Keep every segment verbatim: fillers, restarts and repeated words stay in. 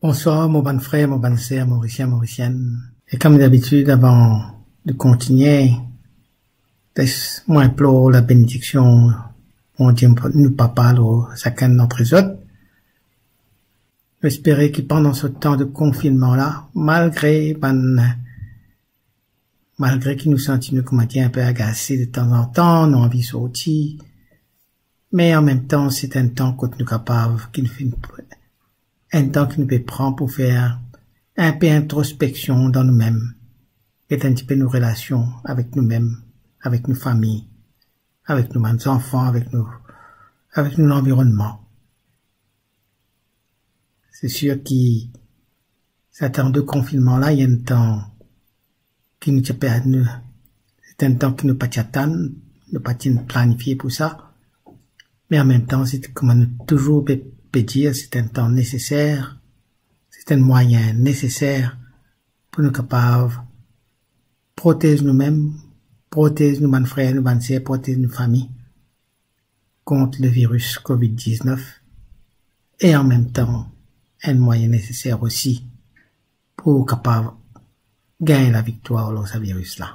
Bonswar, mo bann frer, mo bann ser, Morisien, Morisienn. E kouma dabitid, avan de kontinie, les mwa inplor labenediksion Bondie nou Papa lor sakenn dantre zot. Nou espere ki pandan sa tan de konfinnman la, malgre bann, malgre ki nou santi nou, koumadir, inpe agase detanzantan, nou anvi sorti, me anmemtan, se enn tan kot nou kapav, ki nou finn, enn tan ki nou pe pran pou fer inpe introspeksion dan noumem, get enn tipe nou relasion avek noumem, avek nou fami, avek nou bann zanfan, avek nou, avek nou lanvironnman. Se sir ki sa tan de konfinnman la, li enn tan ki nou ti pe, nou, se enn tan ki nou pa ti atann, nou pa ti planifie pou sa. Me anmemtan, se kouma nou touzour pe, pe dir, se enn tan neseser, se enn mwayin neseser pou nou kapav protez noumem, protez nou bann frer, nou bann ser, protez nou fami kont le virus covid diznef, e anmemtan, enn mwayin neseser osi pou kapav gagn laviktwar lor sa viris la.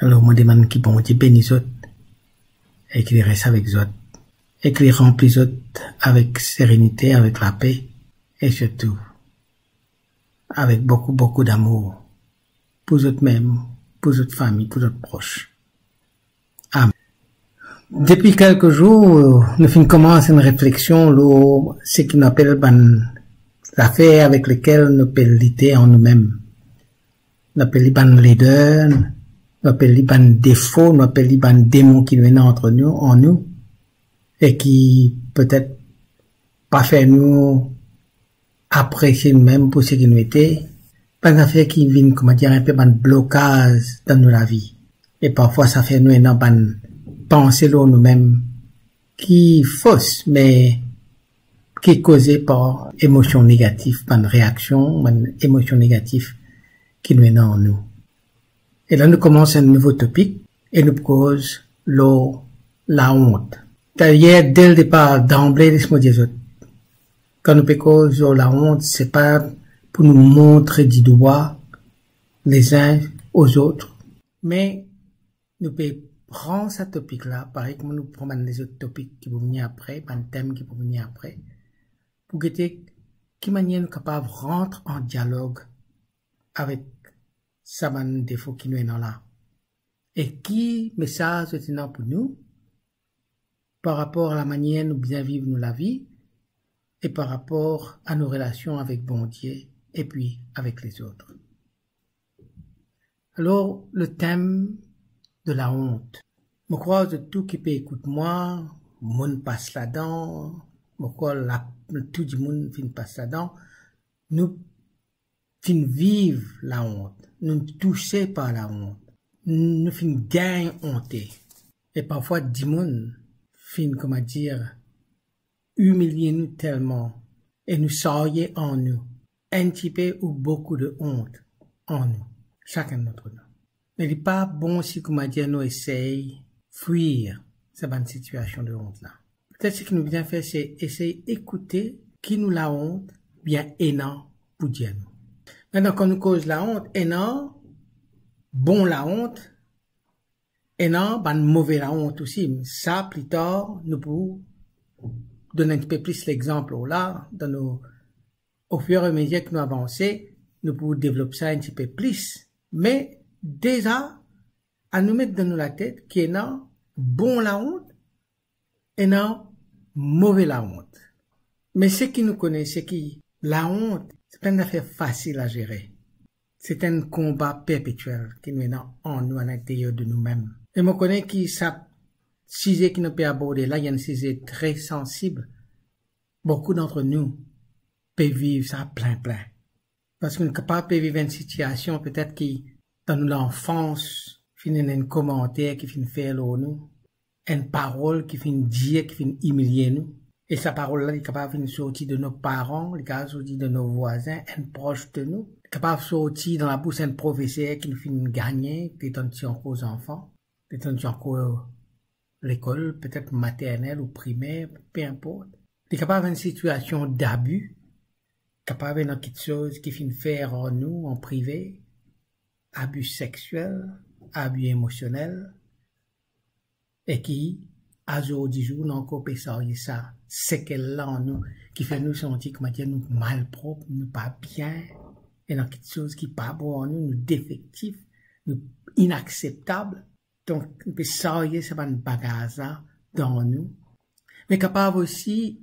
Alor, mo demann ki Bondie beni zot, e ki li res avek zot, e ki li ranpli zot avek serenite, avek lape, e sirtou avek boukou, boukou damour pou zot mem, pou zot fami, pou zot pros. Amen. Depi kelke zour, nou finn koumans enn refleksion lor seki nou apel bann zafer avek lekel nou pe lite an noumem. Nou apel li bann lider, nou apel li bann defo, nou apel li bann demon ki nou ena ant nou, an nou, e ki petet pa fer nou apresie noumem pou seki nou ete, bann zafer ki vinn, koumadir, inpe bann blokaz dan nou lavi. E parfwa sa fer nou ena bann panse lor noumem ki fos, me ki koze par emosion negatif, bann reaksion, bann emosion negatif ki nou ena an nou. E la nou koumans enn nouvo topik e nou pou koz lor laont. Dayer, de ledepar, danble, les mo dir zot, kan nou pe koz lor laont, se pa pou nou montre didwa lezin ozot, me nou pe pran sa topik la, parey kouma nou pran bann lezot topik ki pou vini apre, bann tem ki pou vini apre, pou gete ki manier nou kapav rant an dialog avek sa bann defo ki nou ena la. E ki mesaz zot ena pou nou par rapor a lamanier nou bizin viv nou lavi e par rapor a nou relasion avek Bondie epi avek lezot. Alor, le tem de laont. Mo krwar zot tou ki pe ekout mwa, mo'nn pas ladan, mo krwar la, tou dimoun finn pas ladan. Nou finn viv laont, nou touse par laont, nou finn gagn onte. E parfwa dimoun finn, koumadir, imilie nou telman, e nou sarye an nou enn tipe ou boukou de ont an nou, sakenn dantre nou. Me li pa bon si, koumadir, nou esey fwir sa bann sitiasion de ont la. Petet seki nou bizin fer, se esey ekoute ki nou laont bien ena pou dir nou. Aster, kan nou koz laont, ena bon laont, ena bann move laont osi. Sa, plitar, nou pou donn enn tipe plis lexanp lor la, dan nou, ofiramezier ki nou avanse, nou pou devlop sa enn tipe plis. Me deza, anou met dan nou latet ki ena bon laont, ena move laont. Me seki nou kone, seki laont, se pa enn zafer fasil a zere. Se enn konba perpetiel ki nou ena an nou, alinterier de noumem. E mo kone ki sa size ki nou pe aborde la, li enn size tre sansib. Boukou dantre nou pe viv sa plin plin. Parski nou kapav pe viv enn sitiasion, petet ki dan nou lanfans, finn ena enn komanter ki finn fer lor nou, enn parol ki finn dir, ki finn imilie nou. E sa parol la, li kapav finn sorti de nou paran, li kapav sorti de nou vwazin, enn pros de nou. Li kapav sorti dan labous enn profeser ki nou finn gagne, letan nou ti ankor zanfan, letan nou ti ankor lekol, petet maternel ou primer, pe inport. Li kapav enn sitiasion dabi, Kapav ena kiksoz ki finn fer ar nou an prive, abi sexiel, abi emosionel, e ki azordi zour nou ankor pe sarye sa sekel la an nou, ki fer nou santi koumadir nou malprop, nou pa bien, ena kiksoz ki pa bon an nou, nou defektif, nou inakseptab. Donk, nou pe sarye sa bann bagaz la dan nou. Me kapav osi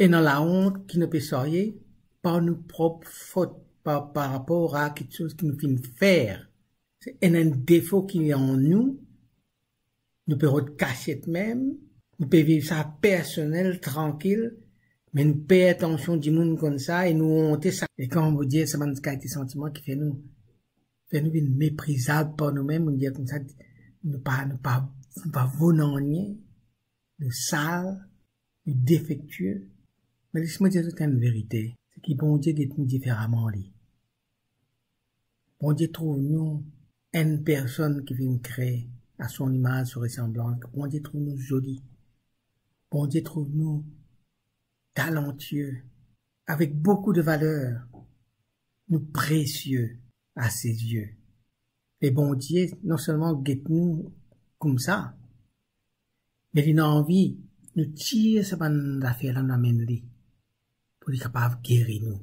ena laont ki nou pe sarye par nou prop fot, par, par rapor a kiksoz ki nou finn fer. Ena enn defo ki an nou, nou pe rod kasiet mem, nou pe viv sa personel, trankil, me nou per atansion dimoun konn sa e nou onte sa. E kan mo dir sa bann kalite santiman ki fer nou, fer nou vinn meprizab par noumem, nou dir koumsa, nou pa, nou pa, nou pa vo nanye, nou sal, nou defektie. Me les mo dir zot enn verite, se ki Bondie get nou diferaman li. Bondie trouv nou enn personn ki finn kree à son image, son ressemblance. Bondie trouv nou zoli. Bondie trouv nou talantie, avek boukou de valer. Nou presie à ses yeux. E Bondie non selman get nou koumsa, me li ena anvi nou tir sa bann zafer la, nou amenn li, pou li kapav geri nou,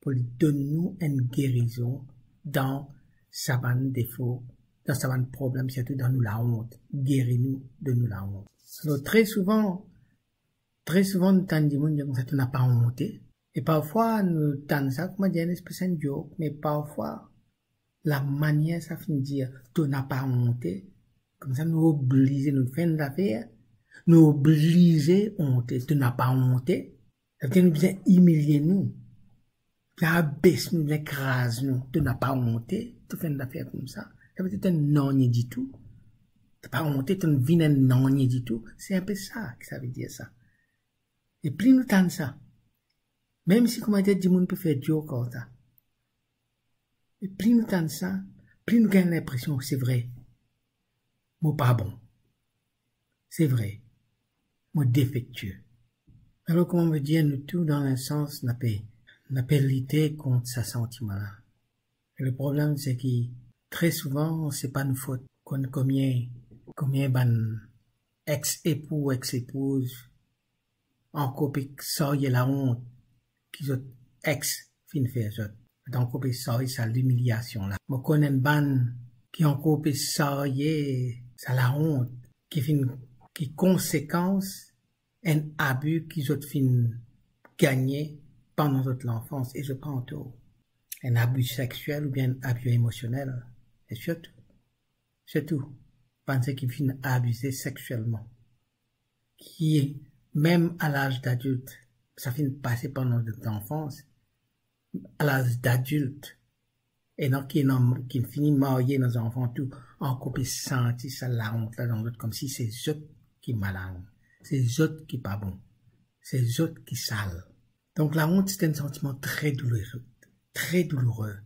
pou li donn nou enn gerizon dan sa bann defo, dan sa bann problem, sirtou dan nou laont. Geri nou de nou laont. Alor, tre souvan, tre souvan nou tann dimoun dir koumsa, "To napa onte." E parfwa nou tann sa koumadir enn espes enn joke, me parfwa lamanier sa finn dir, "To napa onte", koumsa nou oblize, nou fer enn zafer, nou oblize onte. "To napa onte", savedir nou bizin imilie nou, bizin abes nou, bizin kraz nou. "To napa onte, to fer enn zafer koumsa, savedir to enn nanye ditou. To pa onte, to vinn enn nanye ditou." Se enpe sa ki savedir sa. E pli nou tann sa, mem si koumadir dimoun pe fer joke ar sa, e pli nou tann sa, pli nou gagn linpresion, se vre, mo pa bon. Se vre, mo defektie. Alor, kouma mo dir, nou tou, dan enn sans, nou pe, nou pe lite kont sa santiman la. E le problem, se ki tre souvan, se pa nou fot. Konn konbien, konbien bann ex-epou, ex-epouz ankor pe sarye laont ki zot ex finn fer zot. Zot ankor pe sarye sa limiliasion la. Mo konn enn bann ki ankor pe sarye sa laont ki finn, ki konsekans enn abi ki zot finn gagne pandan zot lanfans e zot pa antor. Enn abi sexiel oubien enn abi emosionel. E sirtou, sirtou bann seki finn abize sexielman, ki mem a laz dadilt, sa finn pase pandan zot lanfans, a laz dadilt, ena ki, ena ki fini marye, ena zanfan tou, ankor pe santi sa laont la dan zot, koumsi se zot ki malad, se zot ki pa bon, se zot ki sal. Donk, laont, se enn santiman tre douloure, tre douloure.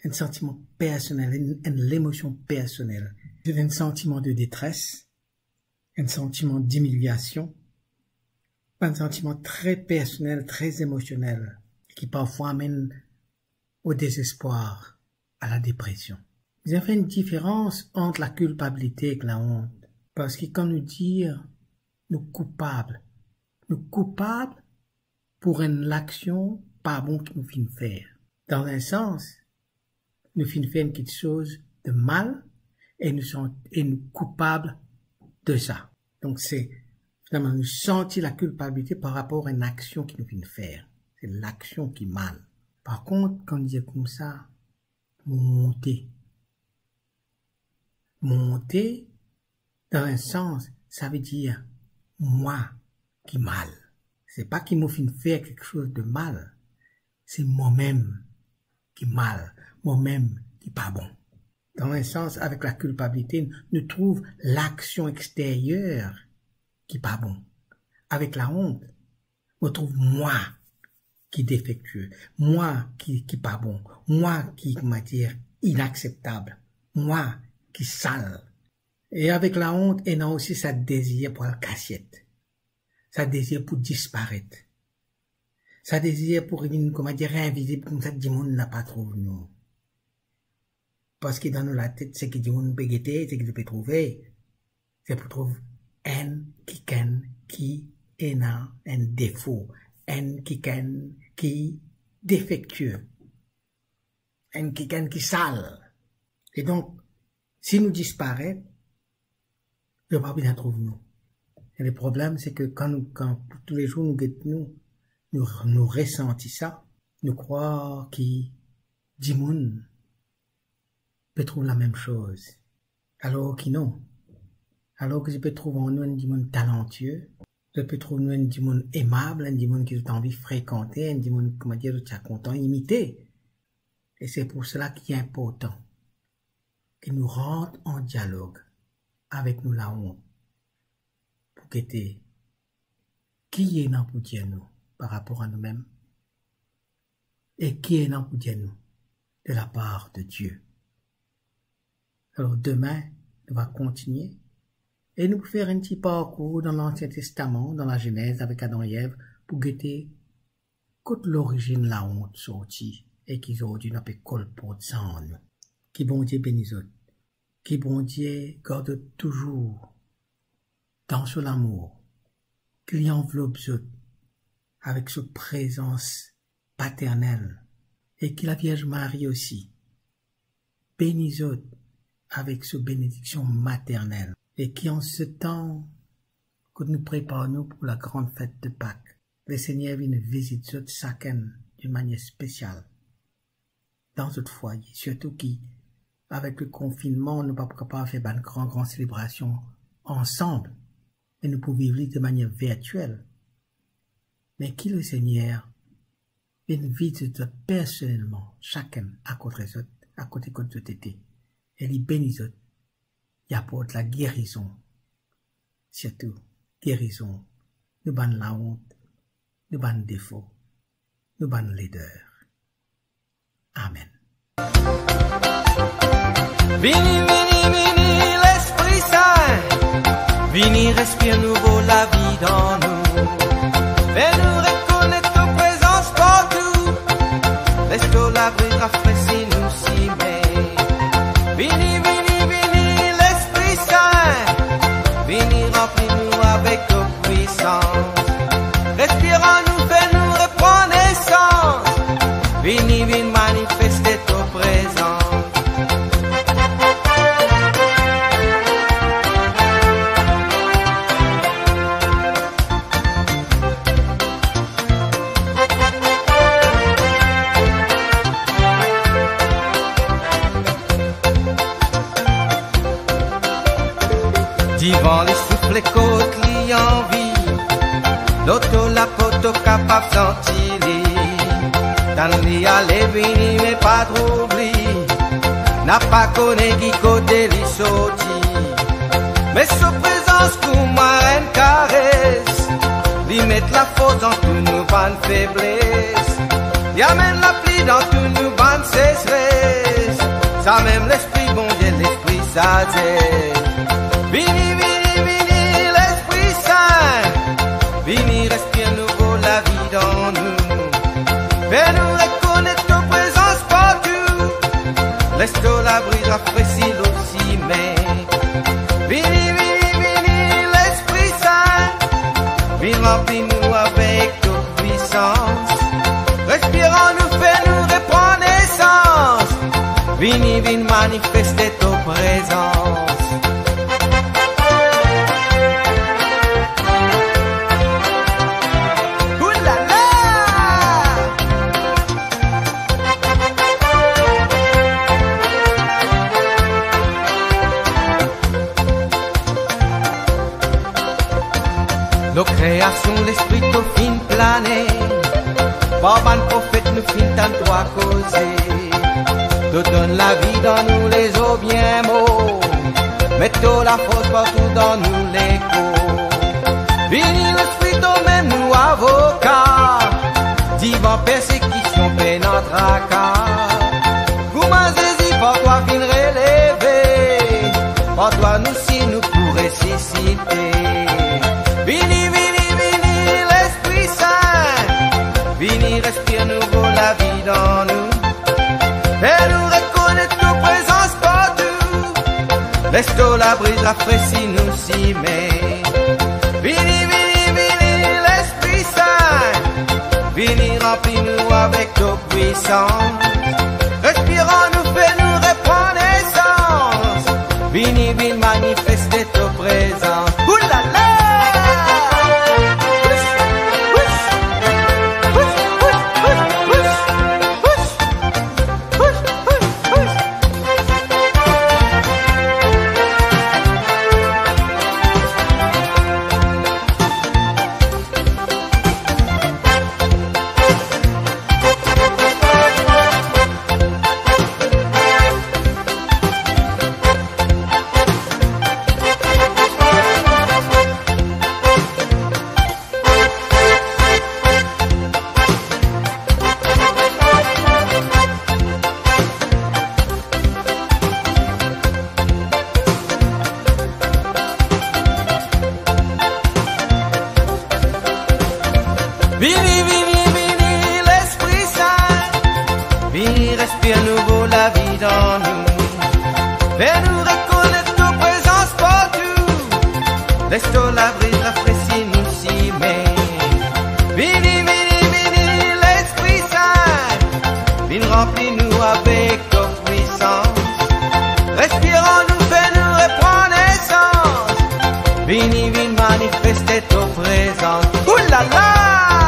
Enn santiman personel, enn, enn lemosion personel. Se enn santiman de detres, enn santiman dimiliasion, enn santiman tre personel, tre emosionel, ki parfwa amenn o dezespwar, a la depresion. Bizin fer enn diferans ant lakilpabilite ek laont, parski kan nou dir nou koupab, nou koupab pou enn laksion pa bon ki nou finn fer. Dan enn sans, nou finn fer enn kiksoz de mal e nou san-, e nou koupab de sa. Donk, se, finalman, nou santi lakilpabilite par rapor a enn aksion ki nou finn fer. Se laksion ki mal. Par kont, kan nou dir koumsa, mo onte. Mo onte, dan enn sans, savedir mwa ki mal. Se pa ki mo finn fer kiksoz de mal, se momem ki mal, momem ki pa bon. Dan enn sans, avek lakilpabilite, nou trouv laksion exteryer ki pa bon. Avek laont, mo trouv mwa ki defektie, mwa ki, ki pa bon, mwa ki, koumadir, inakseptab, mwa ki sal. E avek laont, ena osi sa dezir pou al kasiet, sa dezir pou disparet, Sa dezir pou vinn, kouma dir, invizib, koumsa dimoun napa trouv nou. Parski dan nou latet, seki dimoun pe gete, seki nou pe trouve, se pou trouv enn kikenn ki ena enn defo, enn kikenn ki defektie, enn kikenn ki sal. E donk, si nou disparet, zot pa bizin trouv nou. E le problem, se ke kan nou, kan toulezour nou get nou, nou, nou resanti sa, nou krwar ki dimoun pe trouv lamem soz. Alor ki non. Alor ki zot pe trouv an nou enn dimoun talantie, zot pe trouv nou enn dimoun emab, enn dimoun ki zot anvi frekante, enn dimoun, kouma dir, zot ti a kontan imite. E se pou sela ki inportan ki nou rant an dialog avek nou laont pou gete ki ena pou dir nou par rapor a noumem e ki ena pou dir nou de lapar de Die. Alor, demin, nou va kontinie e nou pou fer enn ti parkour dan Lansien Testaman, dan Lazenez avek Adan e Ev, pou gete kot lorizinn laont sorti e ki zordi nou pe kolport sa an nou. Ki Bondie beni zot. Ki Bondie gard zot touzour dan so lamour, ki li anvlop zot avek so prezans paternel, e ki Lavierz Marie osi beni zot avek so benediksion maternel, e ki an se tan kot nou prepar nou pou lagran fet de Pak, Lesegner vinn vizit zot sakenn enn manier spesial dan zot fwaye, sirtou ki avek le konfinnman, nou pa pou kapav fer bann gran, gran selebrasion ansam, e nou pou viv li de manier virtiel. Me ki Lesegner vinn vizit zot personelman, sakenn akote zot, akote kot zot ete, e li beni zot, li aport lagerizon, sirtou gerizon nou bann laont, nou bann defo, nou bann leder. Amen. Vini, vini, vini, Lespri Sin, vini respir nouvo lavi dan nou. Fer nou rekonet to prezans partou. Les to labri rafresi nou sime. Vini, vini, vini, Lespri Sin, vini ranpli nou avek to pwisans. Respir an nou, fer nou repran nesans. Vini, vinn manifeste to prezans. Divan li soufle kot li anvi, lor to lapo to kapav santi li. Tann li ale vini, me pa trouv li, napa kone ki kote li sorti. Me so prezans kouma enn kares, li met lafors dan tou nou bann febles, li amenn lapli dan tou nou bann sesres. Samem Lespri Bondie, Lespri sazes. Vini, vini, vini, Lespri Sin, vini respir nouvo lavi dan nou. Fer nou rekonet to prezans partou. Les to labri rafresi lor sime. Vini, vini, vini, Lespri Sin, vinn ranpli nou avek to pwisans. Respir an nou, fer nou repran nesans. Vini, vinn manifeste to prezans. Oulala! Lor kreasion Lespri to finn plane, par bann profet nou finn tann twa koze. To donn lavi dan nou lezobien mor, met to lafors partou dan nou lekor. Vini Lespri, tomem nou avoka, divan persekision, pena, traka. Kouma Zezi, par twa finn releve, par twa nou si nou pou resisite. Vini, vini, vini, Lespri Sin, vini Labriz rafresi nou sime. Vini, vini, vini, Lespri Sin. Vini ranpli nou avek to pwisans. Respir an nou, fer nou repran nesans. Vini, vinn manifeste to prezans. Oulala! Pous, pous, pous. Vini, vini, vini, Lespri Sin. Vini, respir nouvo lavi dan nou. Fer nou rekonet to prezans partou. Les to labriz rafresi nou sime. Vini, vini, vini, Lespri Sin. Vinn ranpli nou avek to pwisans. Respir an nou, fer nou repran nesans. Vini, vinn manifeste to prezans. Oulala!